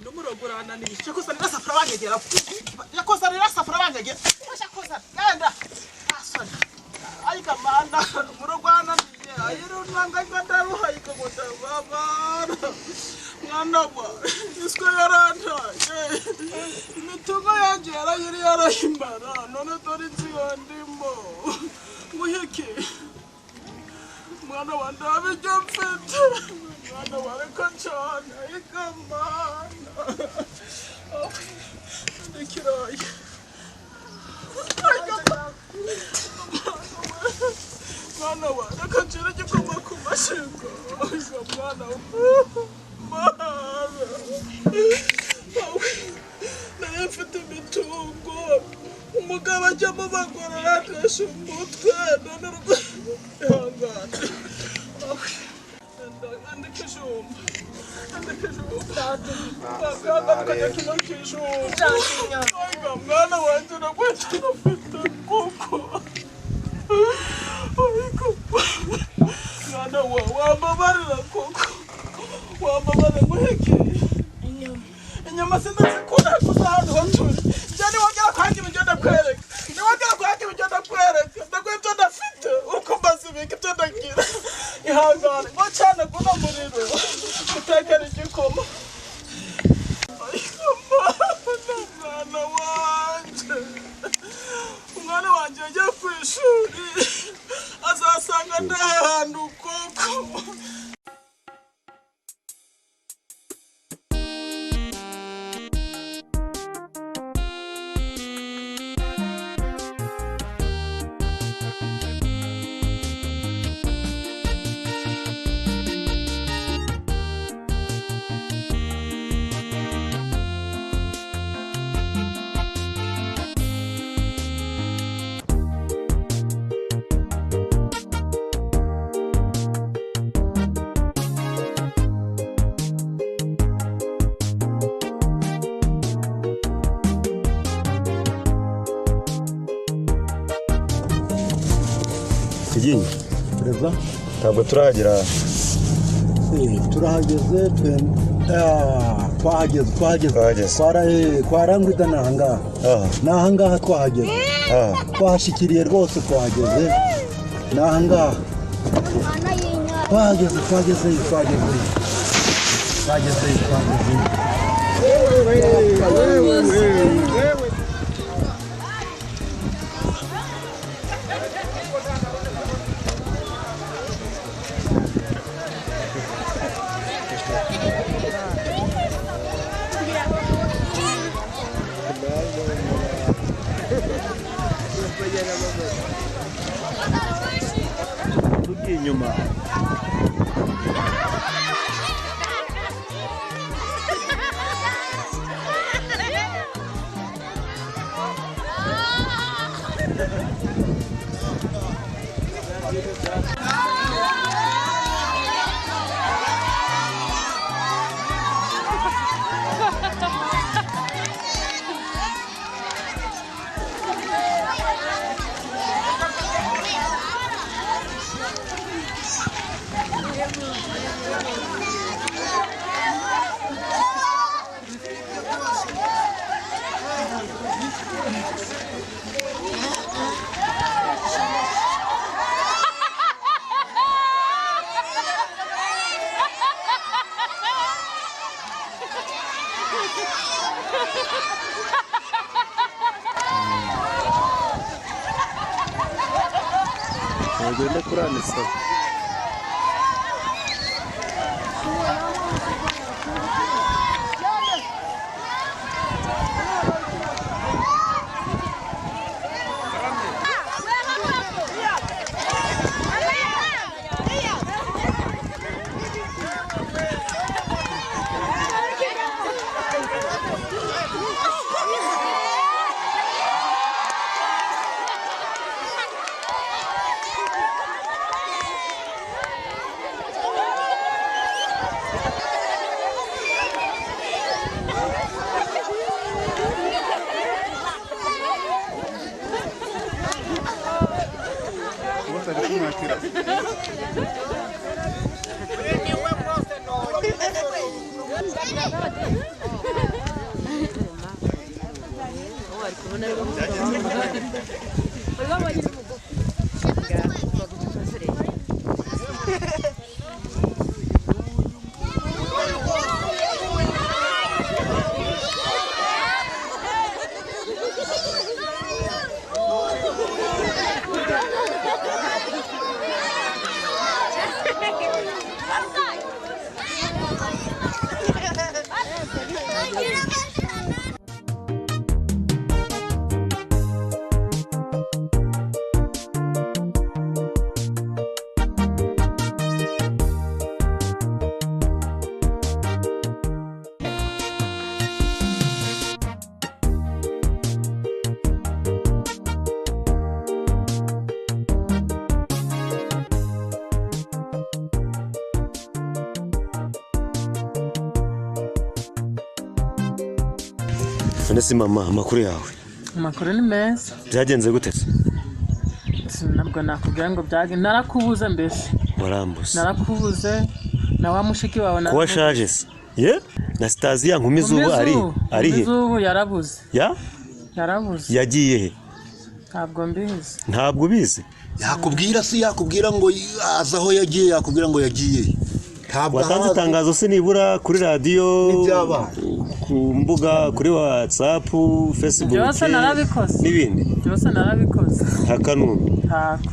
Ndumurogorananiye cyakosa safura banyegera yakosa rira safura banyegera cyakosa genda asoni ayika mana murogwananiye ayirunanga ngataruha ikogota baba mwana wa iswa yarantaye imitungo yanjye yarayiri yarahimbara none dore inziyo ndimo nguhiki mwana wa ndabijya mfite mwana wa reka cyane ayika mana ndikiraye mwana wa reka ncire igikoma ku mashinga ayika mwana wa mana nari mfite imitungo umugabo ajyamo bagorora atesha umutwe none ihangane andikijumba andikijumba kino kijumba ayika mwana wanjye nakwita ufite kuko ayika mwana wa wambabarira koko wambabarira nguhekeye inyama sinazikunda gusa ahantu ho turi njye niwongera kwanga ibiryo ndakwereka niwongera kwanga ibiryo ndakwereka ndaguha ibyo ndafite urukumbaza ibika ibyo ndagira ihangane ngo cyane guno muriro utekera igikoma mwana wanjye umwana wanjye yagiye ku ishuri azasanga ndahantu koko. Kigingi Perezida ntabwo turahagera. Turahageze twahageze twarangwida ni ahangaha ni ahangaha twahageze twahashyikiriye rwose twahageze ni ahangaha twahageze twagezeyo twagezeyo twagezeyo twagezeyo. Tugiye inyuma. Ugende kuranisa. None se mama, amakuru yawe? Amakuru ni meza. Byagenze gute se? Ntabwo nakubwira ngo byagenze, narakubuze mbese. Warambuze. Narakubuze na wa mushiki wawe na Ko washaje se? Ye? Na Stasia nkumi zubu ari he? Zubu yarabuze. Ya? Yarabuze. Yagiye he? Ntabwo mbizi. Ntabwo ubizi? Yakubwira si yakubwira ngo aza aho yagiye, yakubwira ngo yagiye. Ntabwo watanze itangazo se nibura kuri radio, ku mbuga, kuri WhatsApp, Facebook, byose narabikoze n'ibindi. Byose narabikoze. Nta kanunu. Ntako.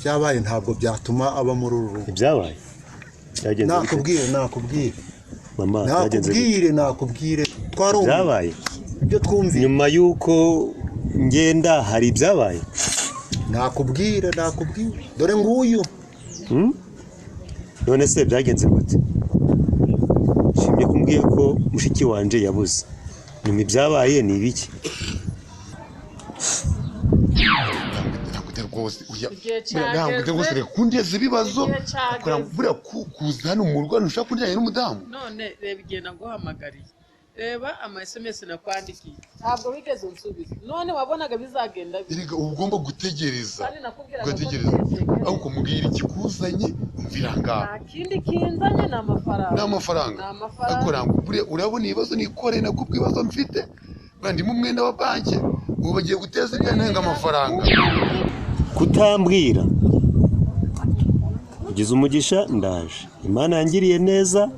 Byabaye ntabwo byatuma aba muri uru rugo. Ibyabaye byagenze bite? Nakubwire, nakubwire. Mama, byagenze bite? Nakubwire, nakubwire. Twarumva. Byabaye. Ibyo twumviye. Nyuma yuko ngenda hari ibyabaye. Nakubwire, nakubwire. Dore nguyu. None se byagenze gute? Shimye kumbwiye ko mushiki wanje yabuze. Nyuma ibyabaye ni ibiki? Kundeza ibibazo buriya kuza hano mu rugo ntushaka kunjyanye n'umudamu. None reba igihe naguhamagariye, reba ama SMS nakwandikiye, ntabwo wigeze unsubiza. None wabonaga bizagenda bite? Erega uba ugomba gutegereza, ugategereza aho kumubwira ikikuzanye umvira ngaho. Nta kindi kinzanye ni amafaranga. Ni amafaranga. Buriya urabona ibibazo nikoreye nakubwo ibibazo mfite, ndimo umwenda wa banki, ubu bagiye guteza imbere amafaranga. Kutambwira ugize umugisha ndaje. Imana yangiriye neza,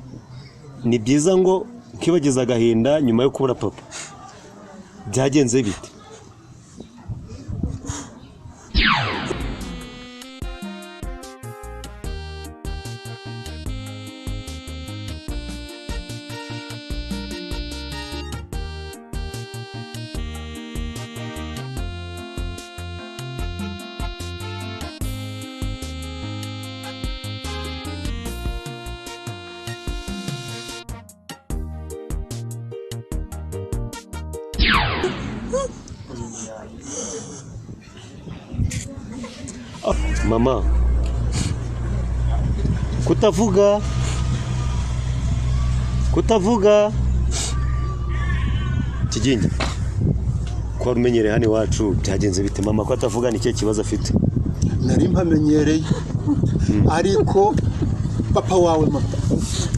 ni byiza ngo nkibagiza agahinda nyuma yo kubura papa. Byagenze bite? Mama, kutavuga Kigingi, ko umenyereye hano iwacu byagenze bite? Mama ko atavuga ni cyo kibazo afite? Nari mpamenyereye ariko papa wawe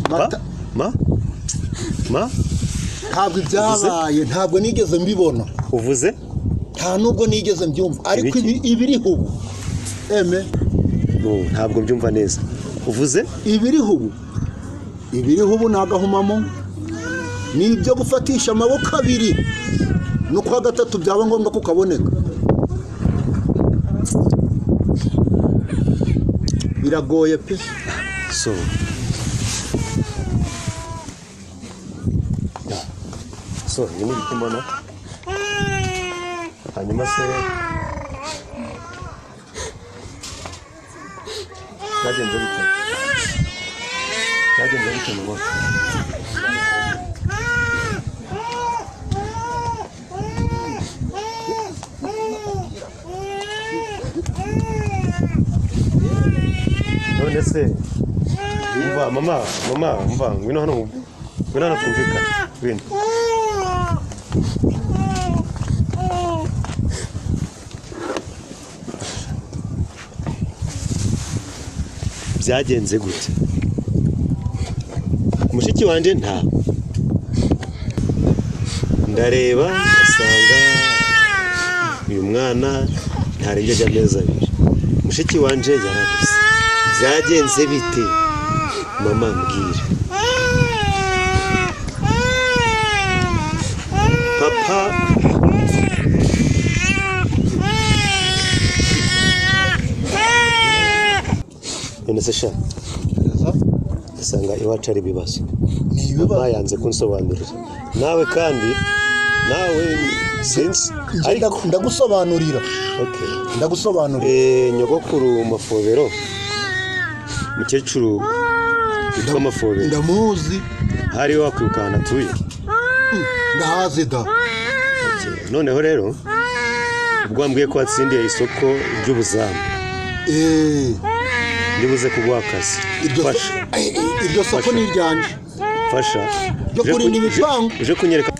mata ma ma ntabwo ibyabaye, ntabwo nigeze mbibona. Uvuze? Nta nubwo nigeze mbyumva, ariko ibiriho ubu eme no, ntabwo mbyumva neza. Uvuze? Ibiriho ubu, ibiriho ubu nagahumamo ni ibyo gufatisha amaboko abiri no kwa gatatu byaba ngombwa kukaboneka. Biragoye pe. So ibi ni ibiti mbona. Hanyuma se byagenze bite? Byagenze bite mama? None se umva mama, mama umva, ngwino hano, ngwino hano twumvikane. Ngwino. Byagenze gute? Mushiki wanje nta Ndareba asanga uyu mwana ntarengeje amezi 2. Mushiki wanje yarabuze. Byagenze bite? Mama mbwira. Papa none se sha asanga iwacu ari ibibazo. Mama yanze kunsobanurira. Nawe kandi nawe sinzi ariko ndagusobanurira. Okay. Ndagusobanurira. Nyogokuru Mafobero mukecuru witwa Mafobero ndamuzi. Hari wakwiruka ahantu atuye? Ndahazi da. Okay. Noneho rero ubwo wambwiye ko watsindiye isoko ry'ubuzamu. Ndibuze kuguha akazi. Iryo soko ni iryanjye. Fasha. Ryo kurinda ibipangu. Uje kunyereka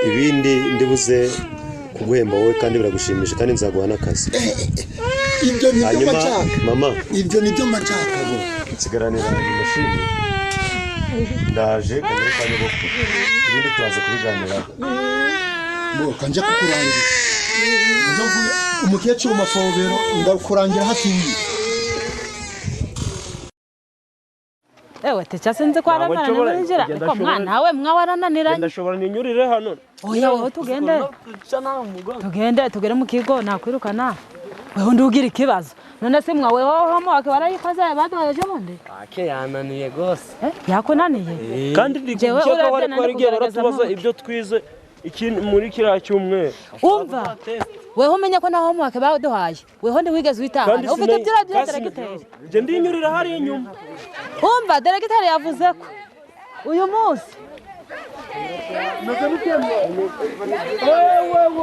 ibindi ndibuze kuguhemba wowe kandi biragushimisha kandi nzaguha n'akazi. Ibyo nibyo mba. Mama, ibyo nibyo mba nshaka go. Nsigaranira imashini. Ndaje kanyere kwa nyogokuru. Ibindi turaza kubiganiraho. Bo kanje kukurangira. Nzovuye umukecuru Mafobero ndakurangira hatuye. Ewe techa sinzi ko aramara n'injira ariko mwana we mwawarananiranye. Ndashobora ninyurire hano. Oya wowe tugende. Tugende tugere mu kigo nakwirukana. Wewe ndugira ikibazo. None se mwa wewe homo wake warayikoze baduhaye ejo bundi? Ake yananiye gose. Yakunaniye? Kandi ndikukeka wari kwarigiye baratubaza ibyo twize iki muri kiriya cyumweru. Umva. Wewe umenye ko naho homo wake baduhaye. Wewe ndi wigeze witahana. Ufite ibyo bya directeur. Nje ndinyurira hari inyuma. Umva directeur yavuze ko uyu munsi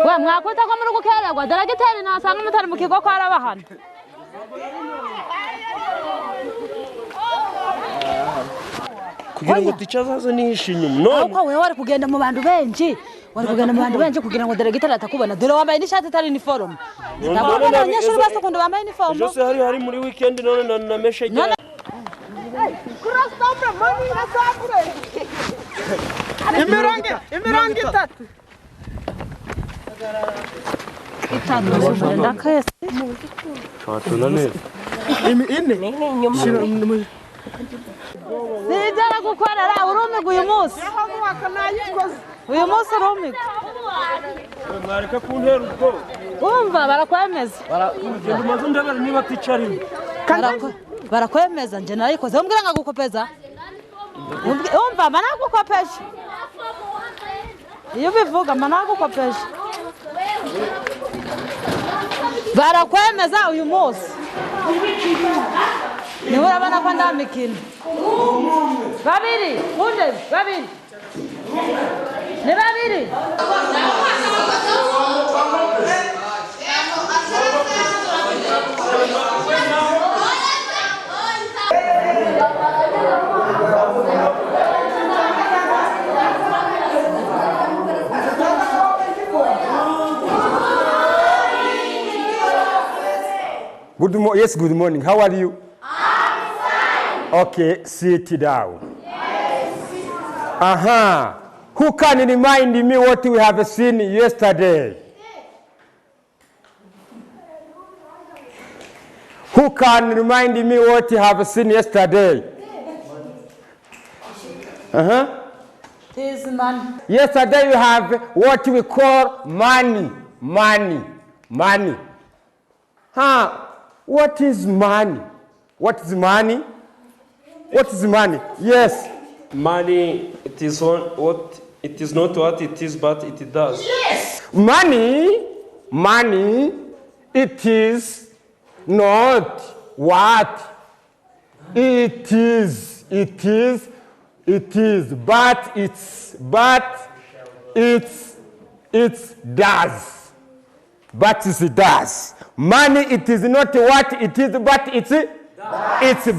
we mwakwita ko muri gukererwa directeur nasanga mutari mu kigo ko arabahana. Kugira ngo tichazaze nihishe inyuma. None uko wewe wari kugenda mu bantu benshi. Wari kugenda mu bantu benshi kugira ngo directeur atakubona. Dore wambaye n'ishati itari uniform. Ndabona abanyeshuri basukunda bambaye uniform. Ejo se hari muri weekend none nameshe. Imirongo itatu. Itatu ndakese. Ine. Sinzara gukorera urumigwa uyu munsi. Uyu munsi urumigwa. Mwareka kuntera ubwoba. Umva barakwemeza. Genda umaze ndabara niba ticarimo. Barakwemeza nje narayikoze. Umbwira ngagukopeza. Umva managukopeje. Iyo bivuga managukopeje. Barakwemeza uyu munsi. Niwe urabona ko ndamikino. Babiri, kunde babiri. Ni babiri. Good morning. Yes, good morning. How are you? I'm fine. Okay, sit down. Yes. Uh-huh. Who can remind me what we have seen yesterday? Who can remind me what you have seen yesterday? Uh-huh. This money. Yesterday you have what we call money. Money. Money. Huh? What is money? What is money? What is money? Yes. Money, it is what it is not what it is, but it does. Yes. Money, money, it is not what it is. It is, it is, but it's, it does. But it does. Money, it is not what it is, but it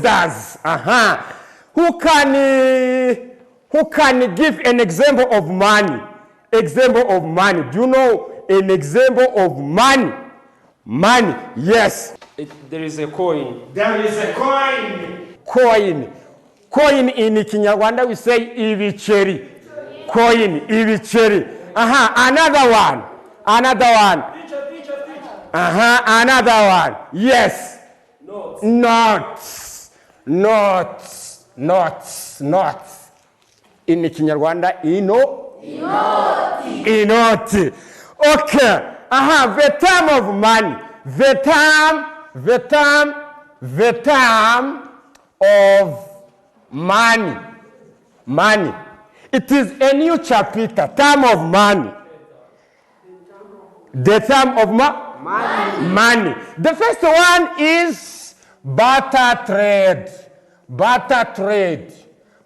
does. Uh-huh. Who can give an example of money? Example of money. Do you know an example of money? Money, yes. There is a coin. There is a coin. Coin. Coin in Kinyarwanda we say ibicheri. Coin, ibicheri. Aha, another one. Another one. Teacher. Aha, another one. Yes. Notes. Notes. Notes. Notes. In Kinyarwanda, ino? Inoti. Inoti. Okay. Aha, the term of money. The term of money. Money. It is a new chapter, term of money. The term of money. Money. The first one is barter trade. Barter trade.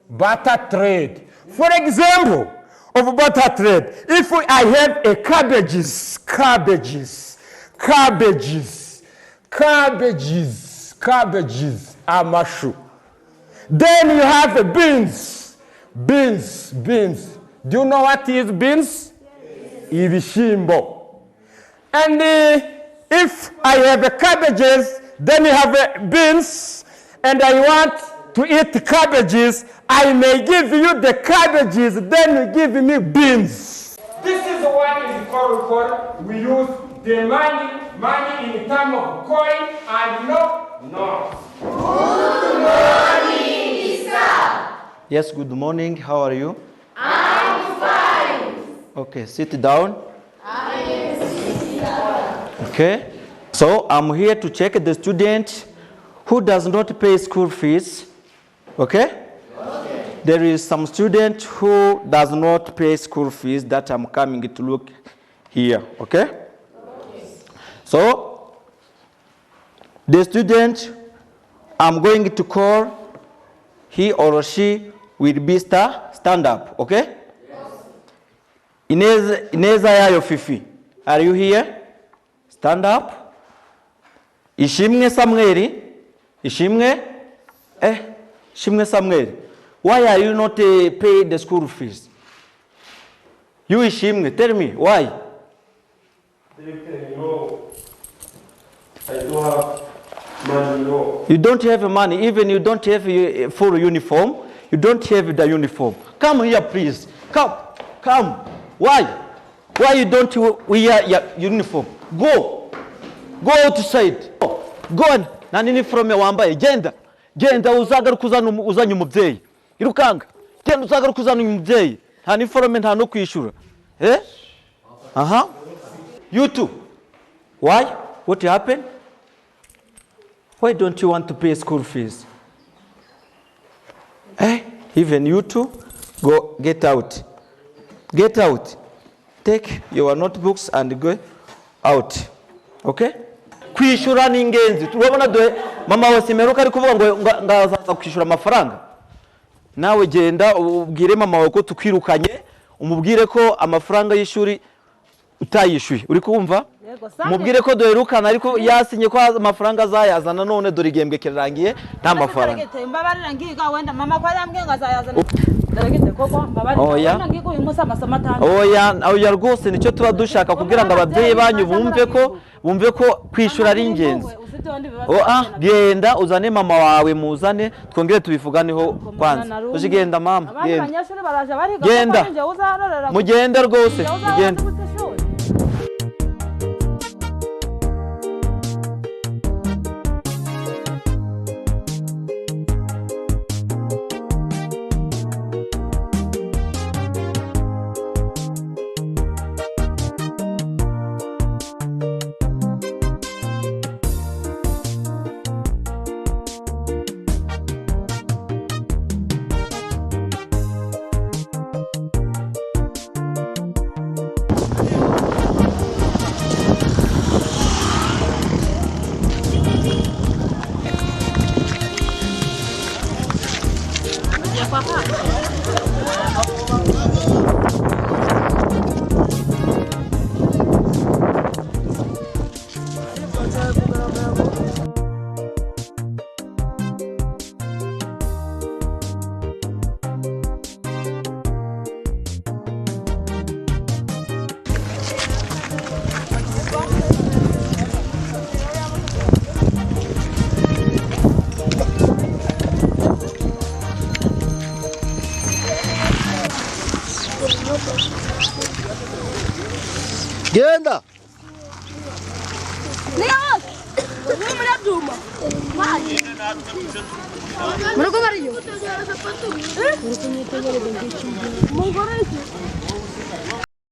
Barter trade. For example, of barter trade, if I have a cabbages, amashu. Then you have a beans. Beans. Do you know what is beans? Yes. Ibishimbo. And if I have a cabbages, then you have beans, and I want to eat cabbages, I may give you the cabbages, then you give me beans. This is what is called for. We use the money in terms of coin and no notes. Good morning, sir. Yes, good morning. How are you? I'm fine. Okay, sit down. I am sitting down. Okay. So I'm here to check the student who does not pay school fees. Okay? Okay. There is some student who does not pay school fees that I'm coming to look here. Okay? Okay. So the student I'm going to call, he or she will be stand up, okay? Yes. Ineza Yayo Fifi, are you here? Stand up. Ishimwe Samueli. Ishimwe? Ishimwe Samueli. Why are you not paid the school fees? You Ishimwe, tell me, why? Director, no. I don't have money, no. You don't have money, even you don't have a full uniform. You don't have the uniform. Come here, please. Come, come. Why? Why you don't wear your uniform? Go. Go outside. Go on. Na uniform wambaye. Genda. Genda uzagaruka uzanye umubyeyi. Irukanga. Genda uzagaruka uzanye umubyeyi. Nta uniform, nta no kwishura. Eh? Aha. You too. Why? What happened? Why don't you want to pay school fees? Eh? Even you too, go get out. Get out. Take your notebooks and go out. Okay? Kwishura ni ingenzi. Turabona dore mama wa Simeruka ari kuvuga ngo ngazaza kwishura amafaranga. Nawe genda ubwire mama wawe ko tukwirukanye, umubwire ko amafaranga y'ishuri utayishuye. Uri kumva? Mubwire ko duherukana ariko yasinye ko amafaranga azayazana none dore igembwe kirangiye nta mafaranga. Mbabarira ngiga wenda mama ko arambwiye ngo azayazana. Daragite koko mbabarira wenda ngiga uyu munsi amasomo atanu. Oya, oya rwose nicyo tuba dushaka kugira ngo ababyeyi banyu bumve ko kwishura ari ingenzi. Genda uzane mama wawe muzane twongere tubivuganeho kwanza. Ujigenda mama, genda. Genda. Mugende rwose, mugende. Genda. Mu rugo bariyo.